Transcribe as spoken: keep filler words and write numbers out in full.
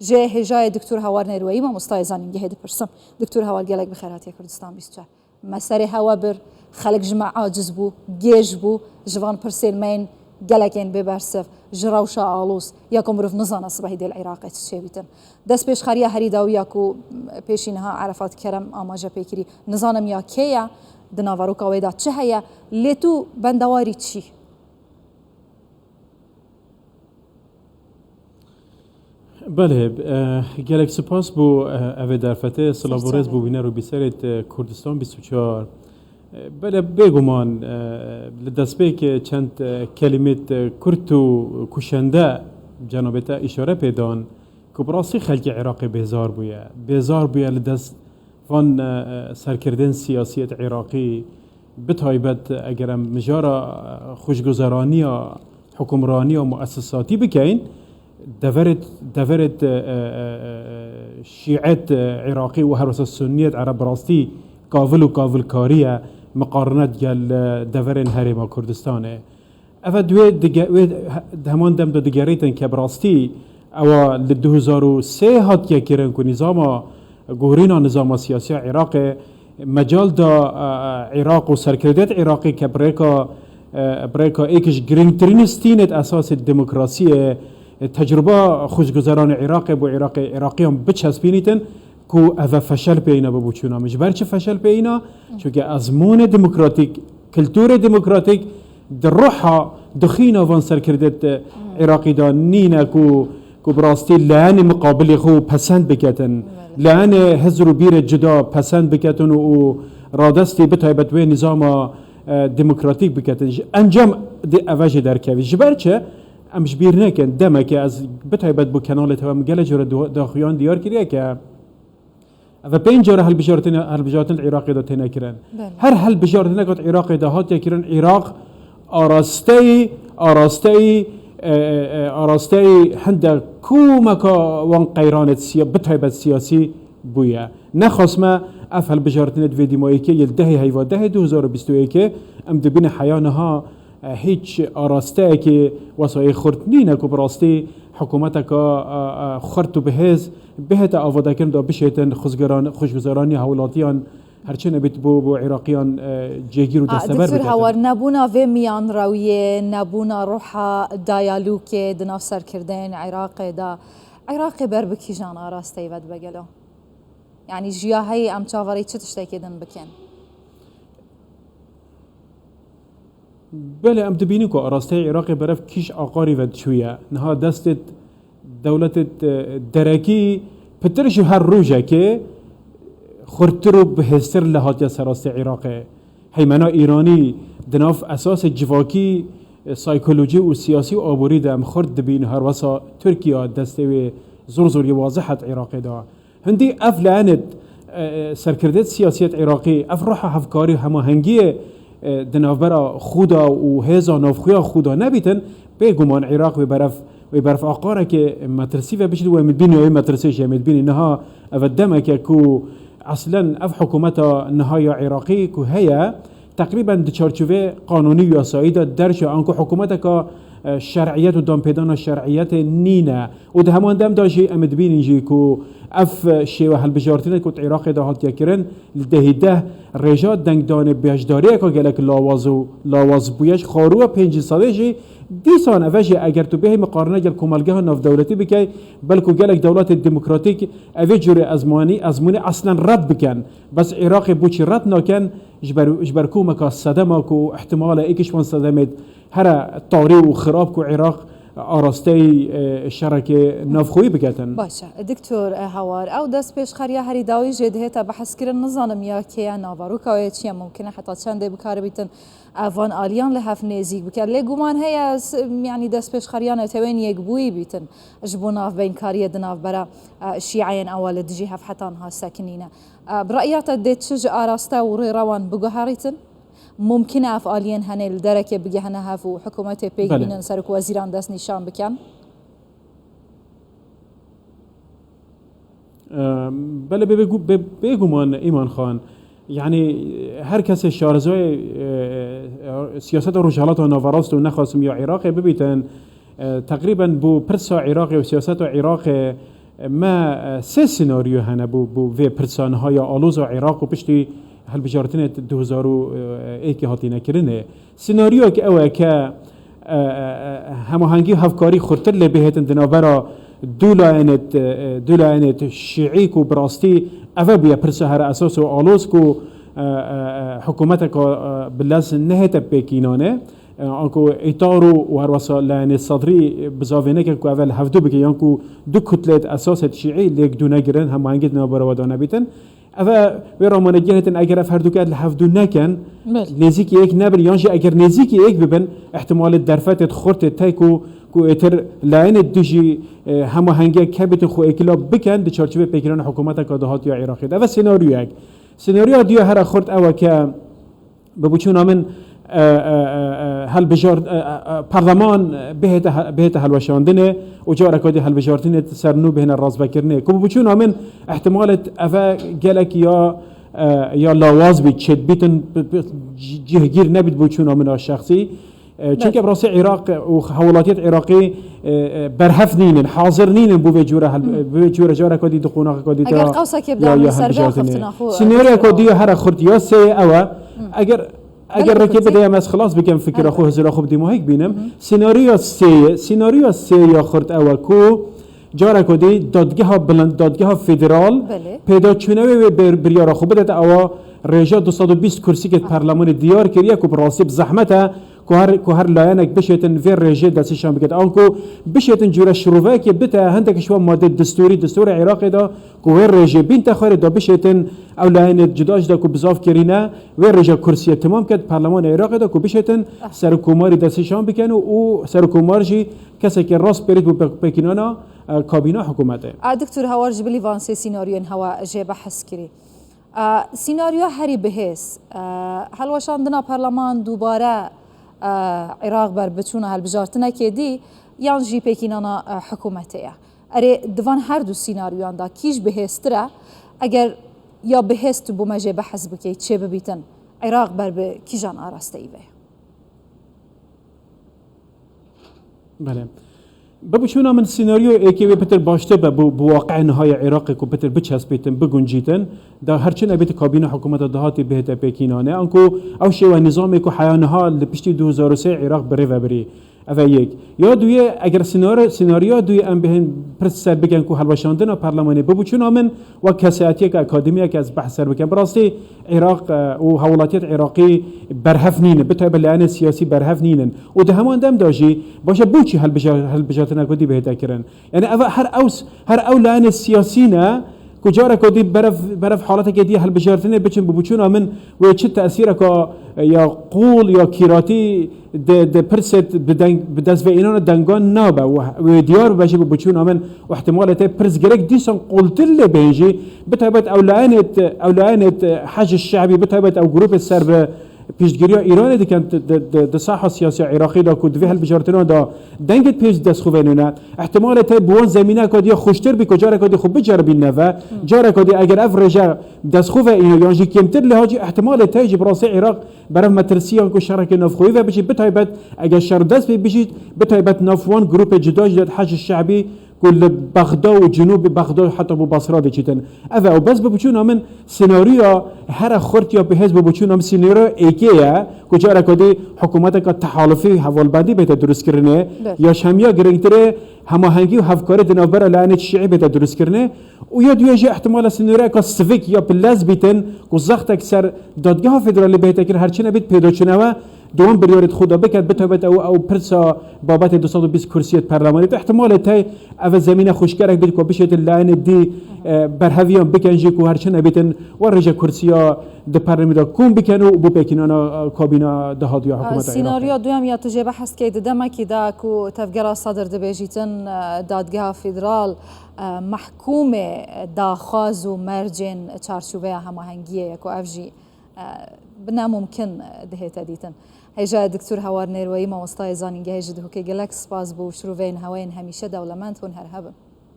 Ji hêjayê Doktor Hawar Nerweyî, mamostayê zanîngehê dipirsim. Doktor Hawar, gelek bi xêr hatiye Kurdistan bîst û çar. Me serê hewe bir, xelk ji me aciz bû, gêj bû, ji van pirsên me yên gelek ên bê bersiv, ji rewşa alûz, ya ku mirov nizane sibehî dê li Iraqê çi çêbîtin. Destpêşxeriya herî dawiya ku pêşî niha Erefat Kerem amaje pê kirî, nizanim ya kê ye, di naveroka wê de çi heye, lê tu bendewarî çî? Belê, e, gelek spas bo, e, evê derfetê. Silav û rêz bo bîner û bîserêt, e, Kurdistan bîst û çar. E, belê, bêguman, e, li destpêk, e, çend, e, kelîmêt, e, kurt û kuşende cenabê te îşare pê dan ku bi rastî xelkê Iraqê bêzar bûye. Bêzar bûye li dest van, e, e, serkirdên siyasiyêt Iraqî, bi taybet eger em mijara, e, xweşguzeraniya hukimraniya muesesatî bikeyin, deverêt, deverêt, e, e, e, e, şîet, e, Iraqî û her wisa sunniyet Ereb bi rastî kavil û kavilkarî ye miqarine digel, e, deverên Herêma Kurdistanê. Eve di wê dige-, wê he-, di heman dem de digerîtin ke bi rastî ewa li du hezar û sê hatiye kirin ku nîzama guhurîna nîzama siyasiya Iraqê mecal da, e, e, Iraq û serkirdeyet Iraqê ke bi rêka, e, bi rêka êk ji girîngtirîn stînêt esasê demokrasiyê, e, tecruba xweşguzeranê Iraqê bo Iraqê, Iraqiyan biçespînîtin ku eve feşel pêyîna bibo çûna min. Ji ber çi feşel pêyîna? Çunke ezmûnê demokratîk, kulturê demokratîk di ruha, di xîna van serkirdêt Iraqî de nîne ku, ku bi rastî leyenê miqabilê xwe pesend biketin. Leyenê hizr û bîrê cuda pesend biketin û, û radestî bi taybet wê nîzama, e, demokratîk biketin. Ji encam dê eve jî derkevî. Ji ber çi? Em ji bîr nekin, demeke ez bi taybet bo kenalê te ve min gelek cara du-, daxuyan diyar kiriye ke eve pênc cara hilbijartin, hilbijartin li Iraqê de têne kirin. Belê. Her hilbijartineka di Iraqê de hatiye kirin, Iraq arasteyî, arasteyî, e, e, e, arasteyî hinde komeka wan qeyranê siya-, bi taybet siyasî bûye. Nexasme ev hilbijartinê di vê dîmayîkê yê li dehê heyva dehê du hezar û bîst û yekê em dibîne heya niha, e, hîç arasteyekê wesayê xurt nîne ku bi rastî hikûmeteka, e, e, xurt û bihêz bihête avadekirin da bişêtin xuzgeran-, xweşguzeraniya hawlatiyan her çi nebît bo, bo Iraqiyan, e, cêgîr û A, desteber Doktor biketin. Hawar, nebûna vê miyanrewiyê, nebûna ruha dayalûkê di nav serkirdeyên Iraqê de, Iraqê ber bi kîjan arasteyî ve dibe gelo? Yanî ji ya heyî em çaverê çi tiştekê din bikin? Belê, em dibînin ku arasteyê Iraqê berev kîş aqarî ve diçûye. Niha destê dewletê, e, derekî pitir ji her rojekê xurttir û bihêztir li hatiye serastê Iraqê. Heymena Îranî di nav esasê civakî, e, saykolojî û siyasî û aborî de em xurt dibîn, her wesa Tirkiye destê wê zor zor yê wazih hat Iraqê de. Hindî ev leyenêt, e, e, serkirdêt siyasiyet Iraqî, ev ruha hevkarî û hemahengiyê, e, di navbera xwe de û hêza navxweya xwe de nebîtin, bêguman Iraq wê berev, wê berev aqarekê metirsî ve bişît, wê em dibînî wê metirsê jî em ê dibînî niha ev demeke ku eslen ev hikûmeta niha ya Iraqî ku heye, teqrîben di çarçovê qanûnî û yasayî de derçe, anku hikûmeteka, e, şer'iyet û danpêdana şer'iyetê nîne. Û di heman dem de jî em dibînin jî ku ev şêwe hilbijartinê ku di Iraqê de hatiye kirin, li dehî deh rêja dengdanê beşdariyeke gelek lawaz û lawaz bûye ji xaruwa pêncî sedê jî dîsan eve jî eger tu bêhî miqarine gel komelgeha navdewletî bikey, belku gelek dewletê demokratîk evê cûrê ezmanî, ezmûnê eslen red bikin. Bes Iraqê boçî red nakin? Ji ber, ji ber komeka sedema ku îhtimal e êk ji wan sedemê here tarî û xirab ku Iraq arasteyî, e, şerekê navxweyî biketin. Baş e. Doktor, e, Hawar, ew destpêşxeriya herî dawî jê dihête behskirin, nizanim ya kê ye, naveroka wê çi ye, mumkin e heta çendê bikaribîtin, e, van aliyan li hev nêzîk bike. Lê guman heye, s-, yanî destpêşxeriya netewên yekbûyî bîtin ji bo navbeynkariyê di navbera, e, şîeyên ewa li dijî hev heta niha sekinîne. E, bi re'ya te dê çi ji araste û rêrewan biguherîtin? Mumkin e ev aliyên hene li derekê bigehine hev û hikûmetê pêk Belê. bînin, serokwezîran destnîşan bikin? Em, belê, bê, bê, bê, bêguman Îman Xan. Yanî her kesê şarezayê, e, e, siyaseta Rojhelata Naverast û nexasim ya Iraqê bibîtin, e, teqrîben bo pirsa Iraqê û siyaseta Iraqê Me, e, sê senaryo hene bo, bo vê pirsa niha ya aloza Iraq û piştî hilbijartinê du hezar û êkê hatîne kirinê. Senaryoyek ew e ke, e, e, e, hemahengî û hevkarî xurtir lê bihêtin di navbera du layenêt, e, du layenêt şîî ku bi rastî eve bûye pirsa here esas û aloz ku, e, e, e, hikûmeteka, e, bi lez nehête pêkînane. E, anku îtar û, û herwesa layenê Sedrî bizavê neke ku eve li hevdu bike, yan ku du kutleyêt esasêt şîî lêk du negirin, hemahengî di navbera we de nebîtin. Eve wê ramanegehê tin, eger ev herduket li hevdu nekin, Belê. nêzîkî yek nebin, yan jî eger nêzîkî yek bibin, ihtimalê derfetêt xurt ê tey ku, ku êtir layenêt du jî, e, hemahengiyek hebîtin xwe êkila bikin di çarçovê pêkînana hikûmeteka dahatî ya Iraqê de. Eve senaryoyek. Senaryoya diya here xurt ew e ke, bi biçûna min, e, e, e, e, helbijar-, e, e, e, parleman bihête he-, bihête helweşandinê û careka dî helbijartinê ser nû bihêne rastvekirinê. Ku bi biçûna min ihtimalêt eve gelek ya, e, ya lawaz bît, çêdbîtin, bi, bi, cih-, cihgîr nebît bi biçûna min a şexsî. E, çunke Belê. bi rastî Iraq û hewlatiyet Iraqî, e, e, berhev nînin, hazir nînin bo vê cûre hel-, Hmm. bo vê cûre careka dî di qonaxeka dî Eger de qewsekê ya, bidame ya ser vê helbijartinê. xiftina xwe, Senaryoyeka Doktor. dî ya here xurt ya sê ew e. Hmm. Eger, Belê, eger rêkê Doktor. bide em ez xilas bikim fikira Elbet. xwe, hizira xwe bi dîmahî bînim. Hı hı. Senaryoya sê, senaryoya sê ya xurt ew e ku careka dî dadgeha bilind, dadgeha federal Belê. pêdaçûnê wê, wê bir-, biryara xwe bidete ewa rêja du sed û bîst kursîkê Ah. parlemanê diyar kiriye ku bi rastî bi zehmet e ku her, ku her layenek bişêtin vê rêjê destnîşan biket. Anku bişêtin cûre şiroveyekê bite, hindek ji wan madê distûrî, distûrê Iraqê de ku wê rêjê bînte xwarê de bişêtin ew layenê cuda cuda ku bizav kirîne, wê rêja kursiyê temam ket, parlemanê Iraqê de ku bişêtin Ah. serokkomarî destnîşan bikin û, û serokkomar jî kesekî rast pêrît bo pe-, pêkînana, e, kabîna hikûmetê. A, Doktor Hawar, ji bilî van sê senaryoyên hewa jê behs kirî. A, senaryoya herî bihêz, a, helweşandina parleman dubare, a, Iraq ber biçûna hilbijartinekê dî yan jî pêkînana, a, hikûmetê ye. Erê, di van her du senaryoyan de kîj bihêztir e? Eger ya bihêz tu bo me jê behs bikey, çê bibîtin, Iraq ber bi kîjan arasteyî ve ye? Belê. Bi biçûna min senaryo êkê wê pitir baştir be bo, bo waqiê niha ya Iraqê ku pitir biçespêtin, biguncîtin. Da her çi nebît kabîna hikûmeta dahatî bihête pêkînane. Anku ew şêwe nîzamê ku heya niha li piştî du hezar û sê Iraq bi rê ve birî. Ev e yek. Ya duyê, eger senaryo, senaryoya duyê em bihên pirs ser bikin ku helweşandina parlemanê bi biçûna min wek kesayetiyeke akademiyeke ez behs ser bikim. Bi rastî Iraq, e, û hewlatiyet Iraqî berhev nînin, bi taybet layenê siyasî berhev nînin. Û di heman dem de jî, baş e, bo çi helbija-, hilbijartineke dî bihête kirin? Yani ev her ew s-, her ew layenê siyasî ne ku careka dî berev, berev halatekê dî hilbijartinê biçin, bi biçûna min wê çi tesîreka, e, ya qûl ya kîratî di, di pirsê bi deng, bi dest ve înana dengan nabe. Wê, wê diyar bibe jî bi biçûna min û ihtimalê tê pirs gerek dîsan qûltir lê bên jî, bi taybet ew layenêt, ew layenêt Hej Şe'bî, bi taybet ew grûpê ser bi piştgiriya Îranê dikin di, di, di, di saha siyasiya Iraqê de ku di vê hilbijartinan de dengê pêş dest xwe venûne. Ihtimalê tê bi wan zemîneka diya xweştir bî ku careka dî xwe biceribîne ve. Careka dî eger ev rêje dest xwe ve îno yan jî kêmtir lê hacî ihtimalê tê jî bi rastî Iraq berev metirsiyan ku şerekê navxweyî ve biçî, bi taybet eger şer dest pê bijît, bi taybet nav wan grûpê cuda cuda Hej Şe'bî ku li Bexda û Cinûbê Bexda heta bo Basra diçîtin. Ev e, û bes bi biçûna min senaryoya here xurt ya bihêz bi biçûna min senaryoya êkê ye ku careka dî hikûmeteka tehalufî hevalbendî bête dirustkirinê, Ber. ya ji hemiya girîngtirê hemahengî û hevkarî di navbera layenê şîî bête dirustkirinê. Û ya duyê jî ihtimala senaryoyeka sivik ya bi lez bîtin ku zextek ser dadgeha federalî bihête kir, her çi nebît pêdaçûna we di wan biryarêt xwe de biket, bi taybet ew, ew pirsa babetê du sed û bîst kursiyê di perlemanê de. Ihtimalê tey ev zemîne xweşkerek bît ku bişêtin layenê dî, e, berheviyan bikin jî ku her çi nebîtin wan rêje kursiya di perlemî de kom bikin û bo pêkînana, e, kabîna dahatî ya hikûmeta Iraqê. Senaryoya duyem ya tu jê behs dikey di demekî de ku tevgera Sedr dibêjîtin, e, dadgeha federal, e, mehkûmê daxwaz û mercên çarçoveya hemahengiyê ye ku ev jî e, bi ne mumkin, e, dihête dîtin. Hêja Doktor Hawar Nêrweyî, mamostayê zanîngehê ji Duhokê, gelek spas bo şiroveyên hewa yên hemîşe dewlemend, hûn her hebin.